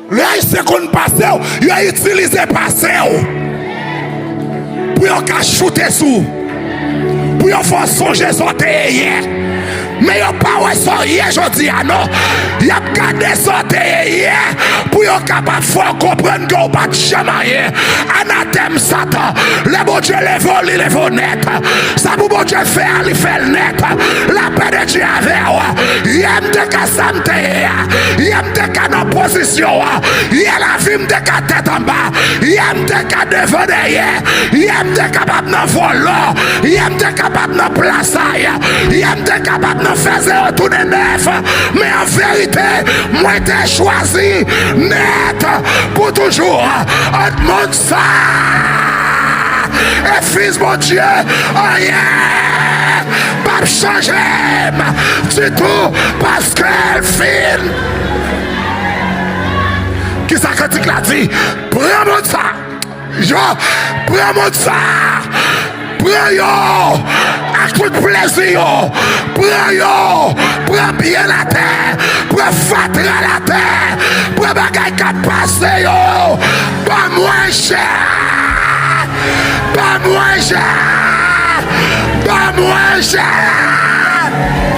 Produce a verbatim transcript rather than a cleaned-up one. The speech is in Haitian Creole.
Lè Ayisyen konn pase w, yo itilize pase w pou yo ka choute sou w, pou yo fè w sonje sa w te ye yè. Men yo pa wè sa w ye jodi a, non. Y ap gade sa w te ye yè pou yo kapab fè w konprann ke w pa t janm anyen. Anatèm Satan, lè Bondye leve w, li leve w nèt. Sa pou Bondye fè a, li fè l nèt. Lapè de Dye avè w. Yè m te ka sa m te ye a. Yè m te ka nan pozisyon an. Yè lavi m te ka tèt anba. Yè m te ka devan dèyè. Yè m te kapab nan vòlò. Yè m te kapab nan plasay. Yè m te kapab nan fè zewo tounen nèf. Men an verite, mwen te chwazi nèt pou toujou ant moun sa e Fis Bondye, anyen p ap chanje m ditou, paske l fin. Kisa kantik la di? Pran moun sa. Yo, pran moun sa. Pran yo ak tout plezi yo. Pran yo. Pran byen latè. Pran fatra latè. Pran bagay k ap pase yo. Ban mwen jè. Ban mwen jè. Ban mwen jè.